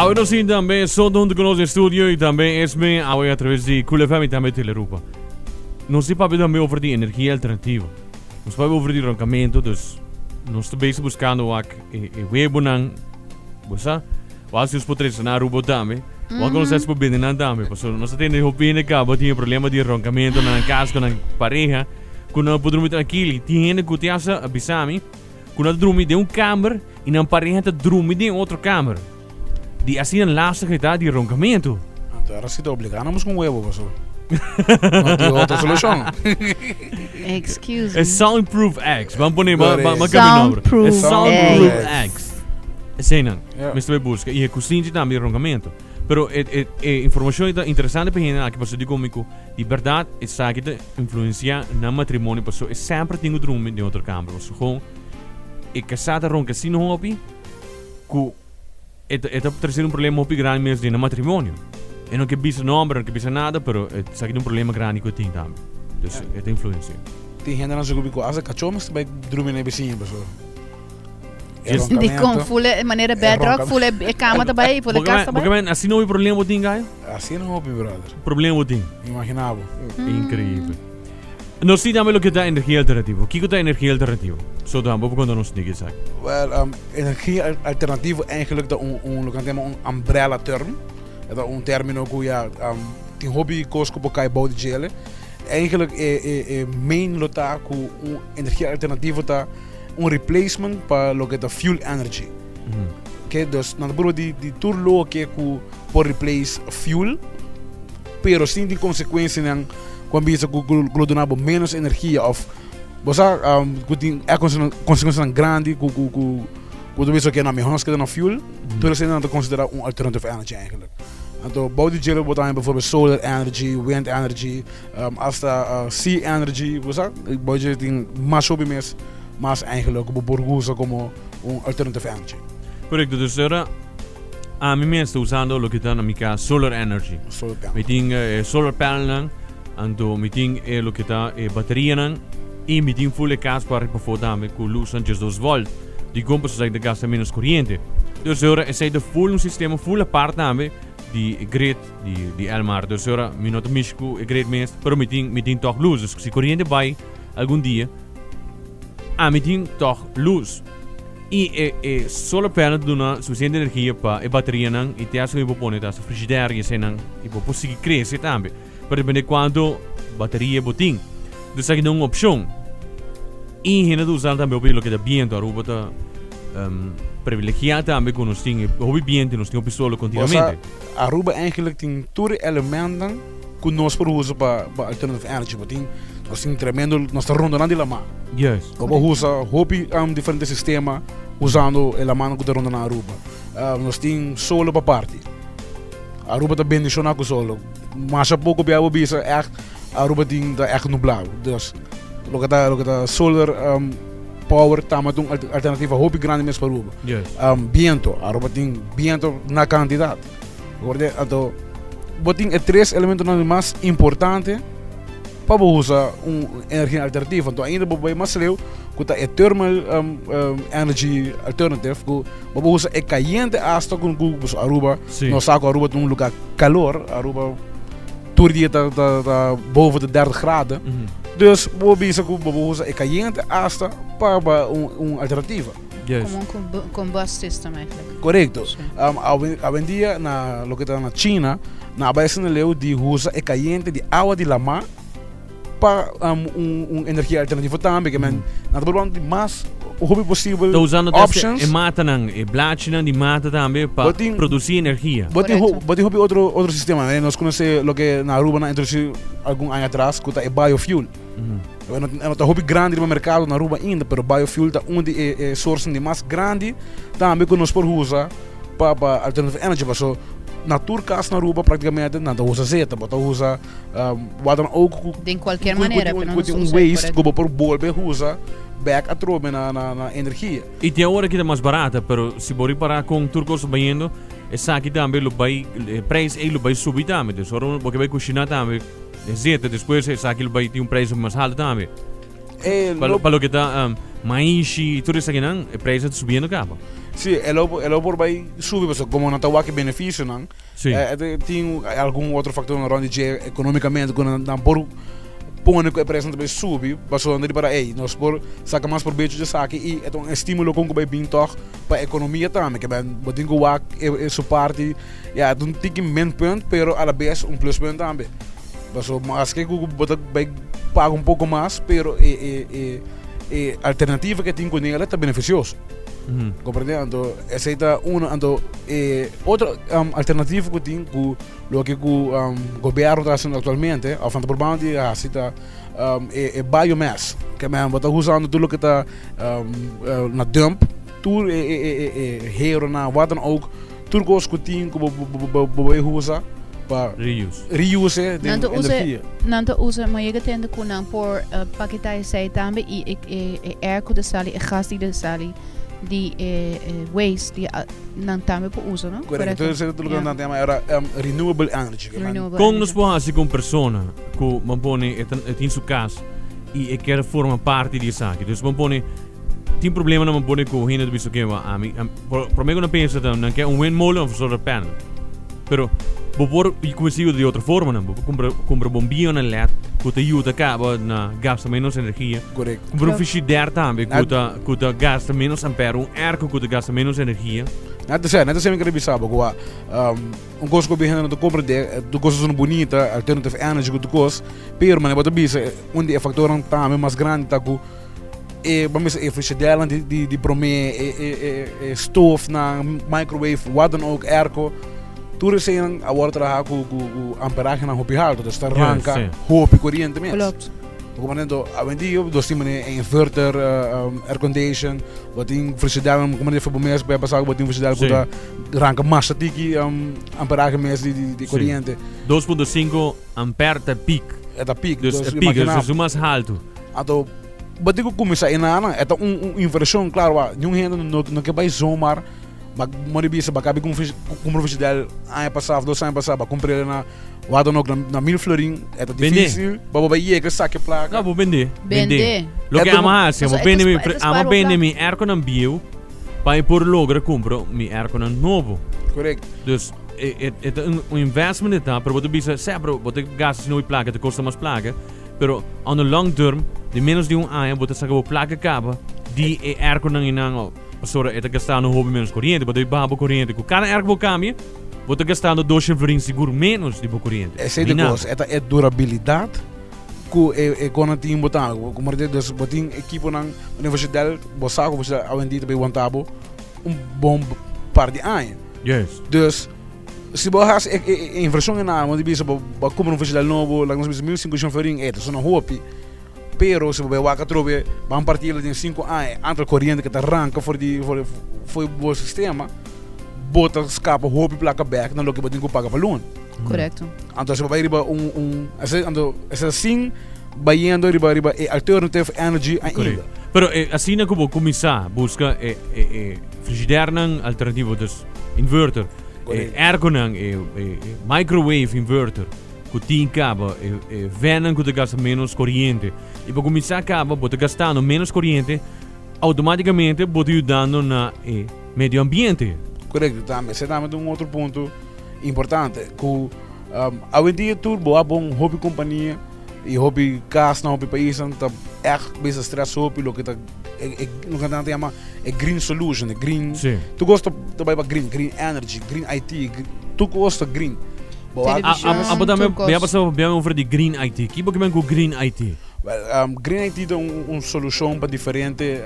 Awe nos tin tambe Soto hunto cu nos den studio y tambe Esme awe a traves di Cool FM y tambe Telerupa. Nos tin papia tambe over di energia alternativa. Nos papia over di roncamento, dus nos ta bezig buscando wak e, e webonan, bo sa? Wak si nos por trece na Aruba tambe. Wak nos por bende nan tambe. Pasobra nos ta tende hopi hende caba tin e problema di roncamento na nan cas cu nan pareha, cu nan no por drumi trankil. Y tin hende cu te hasta a bisa mi cu nan ta drumi den un kamer y nan pareha ta drumi den otro kamer. Di asina lastig e ta di roncamento. Anto era si ta obliga nan busca un huevo paso no tin otro solucion. Excuse E me. soundproof eggs. Ban pone ba ba ba cambia nombre. Soundproof E soundproof eggs. eggs. Esey nan. Ja. Mester bay busca. Y e cusinchi tambe di roncamento. Pero e e e informacion ta interesante pa hende aki pasobra di como mi cu di berdad esaki ta influencia nan matrimonio pasobra e semper tin cu drumi den otro kamer pasobra gewoon e casá ta ronca asina hopi cu e ta e ta trece un problema hopi grandi mes den nan matrimonio. E no ke bisa nomber, no ke bisa nada, pero esaki ta un problema grandi cu e tin tambe. Dus e ta influencia. Tin hendenan sigur cu hasta cachó mester bay drumi na e bisiña pasobra e Di roncamento. con full e manera E bedrock, roncamento. full e cama ta bay, full e Boca cas ta men, boca bay. men, asina hopi problema bo tin, Gayo? Asina hopi, brother. Problema bo tin. Imagina bo. Increíble. Nos tin tambe loke ta energia alternativo. Kiko ta energia alternativo? So dan, bo por konta nos niki esaki. Well, energia alternativo eigenlijk ta un, un loke nan ta yama un umbrella term. E ta un termino ku ya tin hopi kos ku por kai bou di djele. Eigenlijk e, e, e main lo ta ku un energia alternativo ta un replacement pa loke ta fuel energy. Oké, dus nan ta purba di, di tur loke ku por replace fuel, pero sin tin consecuencianan ku a bisa ku ku lo duna bo menos energia of bo sa ku tin e consecuencianan grandi ku ku ku ku ta bisa oké no mihor nos keda na fuel, tur esei nan ta considera un alternative energy eigenlijk. Anto bou di dje lo bo ta haña bijvoorbeeld solar energy, wind energy, hasta sea energy, bo sa bou di dje tin mas hopi mes mas eigenlijk ku bo por usa komo un alternative energy. Korekto, dus ora ami mes ta usando loke ta na mi kas solar energy. Solar panel. Mi tin e solar panelnan, anto mi tin e loke ta e baterianan i mi tin full e kas pa riba pafó tambe ku lusnan 12 volt. Dikon pasobra esaki ta gasta menos koriente. Dus ora esei ta full un sistema full apart tambe di e grid di di Elmar. Dus ora mi no ta mishi ku e grid mes, pero mi tin mi tin tòg lus. Dus si koriente bai algun dia, ami tin tòg lus. I e e solar panel ta duna sufisiente energia pa e baterianan i te hasta ku bo pone ta hasta frigidair i eseinan i bo por sigui krese tambe. Pero depende kuantu bateria bo tin. Dus esaki ta un opshon. I hende ta usa tambe hopi loke ta bientu. Aruba ta privilegiá tambe ku nos tin hopi bientu i nos tin hopi solo kontinuamente. Bo sa Aruba eigenlijk tin tur e elementan ku nos por usa pa pa alternative energy. Bo tin nos tin tremendo nos ta rondonan di lamá. Juist. Bo por usa hopi diferente sistema usando e lamánan ku ta rondonan Aruba. Nos tin solo pa parti. Aruba ta bendishoná ku solo. Masha poko bia bo bisa ègt Aruba tin ta ègt nublá. Dus loke ta loke ta solar power tambe ta un alternativa hopi grandi mes pa Aruba. Juist. Biento, Aruba tin biento na kantidat. Worde anto bo tin e tres elementonan mas importante pa bo usa un energia alternativa. Anto ainda bo bai mas leu ku ta e thermal energy alternative ku bo por usa e kayente asta ku ku Aruba Sí. nos sa ku Aruba ta un lugar kalor, Aruba tur dia ta ta ta boven de 30 graden. Dus bo bisa ku bo por usa e kayente asta pa pa un un alternativa. Juist. Como un combu- combust system eigenlijk. Correcto. Sí. Awendia na loke ta na China, na a bai asina leu di usa e cayente di awa di lamá pa un, un energia alternativo tambe. Ke men, nan ta probando di mas hopi posibel Ta usando te options. e matanan, e blachinan di mata tambe pa Bo tin- produci energia. Bo tin, Correcto. bo tin hopi otro, otro sistema. Nos conoce loke na Aruba nan a introduci algun aña atras, ku ta e biofuel. E no, e no ta hopi grandi riba merkado na Aruba ainda, pero biofuel ta un di e, e sourcenan di mas grandi tambe ku nos por usa pa pa alternative energy. Paso na tur kas na Aruba praktikamente nan ta usa zeta, bo ta usa wat dan ook ku Den cualkier ku, ku manera, tin un, pero ku nos tin un usa waste correcto. ku bo por bolbe usa bek atrobe na na na energia. I te ora ki ta mas barata, pero si bo ripara kon tur kos ta bayendo, esaki tambe lo bai, e prijs ei lo bai subi tambe. Dus ora bo ke bai kushina tambe, E zeta despues esaki lo bai tin un prijs mas halto tambe. Eh, Pa, lo, pa loke ta maishi y tur esakinan, e prijs ta subiendo caba. Si, e lo, e lo por bai subi, pasobra como nan ta wak e beneficionan, Si. eh, tin algun otro factor rond di dje economicamente cu nan, nan por pone cu e prijsnan ta bai subi, pasobra nan ta ripara, ey, nos por saca mas probecho di esaki y e ta un estimulo con cu bai bin toch pa economia tambe, ke ben bo tin cu wak e, e su parti, ya, e ta un tiki minpunt, pero a la bes un pluspunt tambe. Pasobra maske cu bo ta bai paga un poco mas, pero e, e, e, e alternativa ke tin cu nela ta beneficioso. Comprende? Anto esei ta uno. Anto e otro alternativa ku tin ku loke ku gobierno ta haciendo actualmente of nan ta probando di hasi ta e biomass. Ke men bo ta usando tur loke ta na dump, tur e heronan, wat dan ook, tur kos ku tin ku bo bo bai usa pa Reuse. reuse den Nan ta usa, energia. nan ta usa, ma yega tende ku nan por paketá esei tambe i e e e air ku ta sali, e gas di ta sali di e e waste di nan tambe por usa, no? Correcto. Correcto. Entonces, loke Ja. nan ta yama era renewable energy. Ke men Renewable Kon nos energy. por hasi ku un persona ku bo pone e ta e tin su kas i e kier forma parti di esaki? Dus bo pone Tin problemanan bo pone ku hende ta bisa oke wa ami prome ku nan pensa ta nan ke un windmolen of solar panel. Pero bo por kuminsá yuda di otro formanan. Bo por kumpra kumpra bombionan led ku ta yuda kaba na gasta menos energia. Korekto. Kumpra un frigider tambe ku ta ku ta gasta menos ampere, un airco ku ta gasta menos energia. Net esei, net esei mi kere bisa bo ku wa un kos ku hende no ta komprende, tur kos ta sona bunita, alternative energy ku tur kos, pero manera bo ta bisa un di e faktornan tambe mas grandi ta ku E ban bisa e frigidernan di di di prome e e e e stofnan, microwave, wat dan ook, airco. Tur eseinan a wòrdu traha ku ku ku amperahenan hopi haltu, dus ta ranka hopi koriente mes. Klopt. Bo comprende? Enton awendia nos tin manera e inverter, aircondition, bo tin frigidernan como di bo mes bo a pasa bo tin frigider ku ta ranka masha tiki amperahe mes di di di koriente. 2.5 ampère ta piek. E ta piek, Dus dus e piek, imagina. dus e mas haltu. Anto bo tin ku kuminsá e nana, e ta un un invershon, klaro wa, niun hende no no ke bai zomaar, ba mori bisa ba kabi ku kumpra un frigider aña pasá òf dos aña pasá, ba kumpra el na wou dan ook na mil florin, e ta Bendé. difísil pa bo bai yega saka e plaka. No, bo bendé. Bendé. Bendé. Loke E ta ama hasi, Pasobra amo e ta bende mi spa- e ta amo spar bo bende plaka. mi airconan bieu pa mi por logra kumpra mi airconan nobo. Korekt. Dus e e ta un investment e ta, pero bo ta bisa, sè, pero bo ta gasta asina hopi plaka, ta kosta mas plaka. Pero on the long term, den menos di un aña bo ta saca bo placa caba di e airconan einan o pasobra e ta gastando hopi menos coriente. Bo ta baha bo coriente. Cu cada airco bo cambia, bo ta gastando doshen florin sigur menos di bo coriente. Esey ta Mina. cos, e ta e durabilidad cu e e conan tin bo ta. Como te dus bo tin equiponan universidad, bo sa cu bo awendia ta bay wanta bo un bon par di aña. Juist. Dus Si bo hasi e e invershon e nan, bo di bisa bo bo a kumpra un frijidèr nobo, laga nos bisa 1500 florin, e ta sona hopi. Pero si bo bai wak atrobe, ban parti el den sinku aña, e antal koriente ku ta ranka for di for for bo sistema, bo ta skapa hopi plaka bèk na loke bo tin ku paga pa luna. Korekto. Anto si bo bai riba un un ese anto ese sin bayendo riba riba e alternative energy ainda. Korekto. Pero e asina ku bo kuminsá buska e e e frijidèrnan alternativo, dus inverter, E airconan, e microwave inverter ku tin kaba, e vennan ku ta gasta menos koriente. I pa kuminsá kaba bo ta gastando menos koriente, outomátikamente bo ta yudando na e medio ambiente. Korekto, tambe. Esei tambe ta un otro punto importante ku awendia tur bo a bon hopi kompania i hopi kasnan, hopi paisnan ta ègt bisa stress hopi loke ta e loke nan ta yama e green solution, e green Sí. tur kos ta ta bai pa green, green energy, green IT, tur kos ta green. Bo wak Televishon. A abo tambe tur kos. bia pasa bia over di green IT. Ki bo ke men ku green IT? Wel, green IT ta un un solushon pa diferente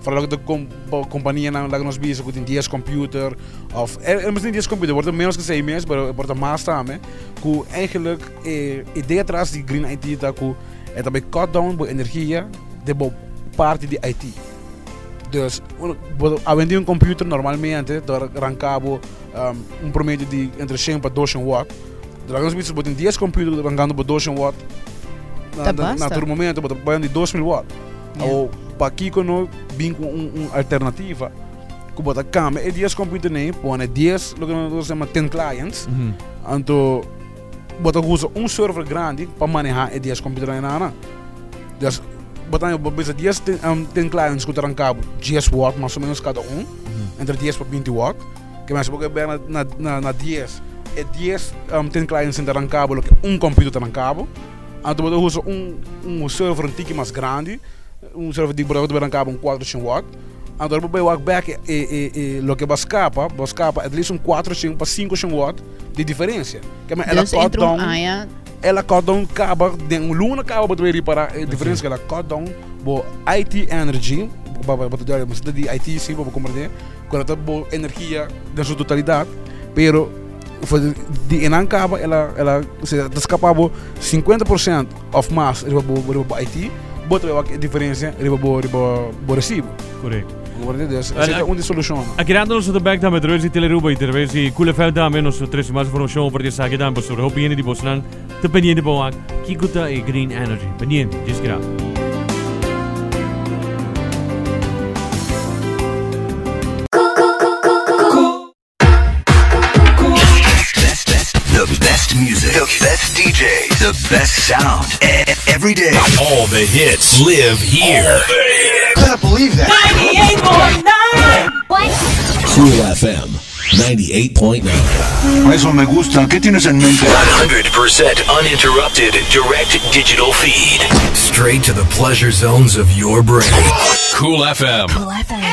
Vooral loke ta kompanianan laga nos bisa ku tin dies computer of e no mester dies computer por ta menos ku esei mes pero por ta mas tambe ku eigenlijk e idea tras di green IT ta ku e ta bai cut down bo energia den bo parti di IT. Dus awendia un computer normalmente ta ranka bo un promedio di entre shen pa doshen watt. Laga nos bisa bo tin dies computer ku ta rankando bo doshen watt na tur momento bo ta bai di 2000 watt. Awo, pakiko no bin ku un un alternativa ku bo ta kambia e dies computer nei pone dies loke nos ta yama thin clients anto bo ta usa un server grandi pa maneha e dies computer nan nan. Dus bo ta bo bisa dies thin clients ku ta ranka bo dies watt mas o menos kada un. Entre 10 pa 20 watt. Ke men si bo ke bek na na na na 10, e 10 um, thin clients ta rankabo loke un computer ta rankabo. Anto bo ta usa un un server un tiki mas grandi, un server di bo ta rankabo un 400 watt. Anto ora bo bai wak bek e e e loke bo a skapa, bo a skapa at least un 400 pa 500 watt di diferencia. Ke men el a Dus cut entre un down, aña el a cut down kaba den un luna kaba bo ta bai ripara e diferencia ke el a cut down bo IT energy, bo bo ta duidelijk, bo di IT si bo por comprende. Ku ta bo energia den su totalidat, pero for di enan kaba el a el a se ta skapa bo 50% of mas riba bo riba bo IT, bo ta wak e diferensia riba bo riba bo resibo. Correcto. Comprende? Dus esei ta un di solushonnan. Aki rato nos ta bek tambe atraves di Teleruba y atraves di Cool FM tambe nos ta trece mas informacion over di esaki tambe pasobra hopi hende di bosnan ta pendiente pa wak kiko ta e green energy. Pendiente, djis kira. The best music, the best DJ, the best sound. Every day. All the hits live here. Better believe that. 98.9. Cool FM 98.9. Eso me gusta. ¿Qué tienes en mente? 100% uninterrupted direct digital feed. Straight to the pleasure zones of your brain. Cool FM. Cool FM.